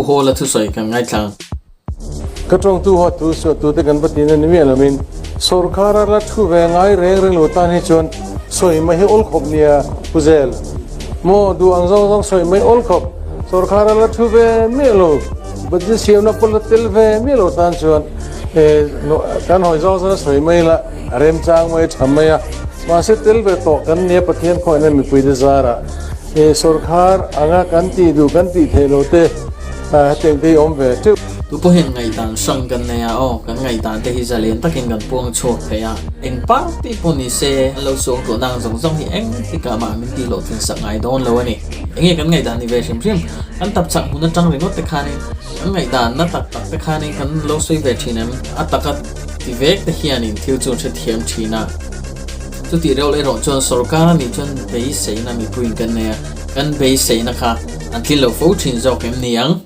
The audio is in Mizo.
Pu Hawla thusawi kan ngaithla ang. Ka tawngtu haw tu suah tu te kan va tin a ni miah loin sorkar a la thu ve ngai reng reng lo tan hi chuan sawi mai hi awl khawp nia Pu Zel. Maw duh ang zawng zawng sawi mai awl khawp sorkar a la thu ve miah lo budget siamna pawh la tel ve miah lo tan chuan kan hawi zawng zawng a sawi mai la a remchang mai a tha mai a mahse tel ve tawh kan nia Pathian khawngaihna mipui te zarah sorkar anga kan tih duh kan tih theih lo te Hetiang te hi awm ve teuh. Tu pawh hian ngaihdan hrang kan nei a aw, kan ngaihdan te hi zalen takin kan puang chhuak thei a, eng party pawh ni se an lo suang tawh nang zawng zawng hi eng tikah mah min tih hlawh thin sak ngai dawn lo a ni. Enge kan ngaihdan ni ve hrim hrim, kan tap chak hmun atang ringawt te khanin kan ngaihdan na tak tak te khanin kan lo sawi ve thin em? A taka ti vek te hianin thil chu an hrethiam thin a. Chutih reuh erawh chuan sorkar a nih chuan beiseina mipuiin kan nei a, kan beiseina kha an tlin lo fo thin zawk em ni ang?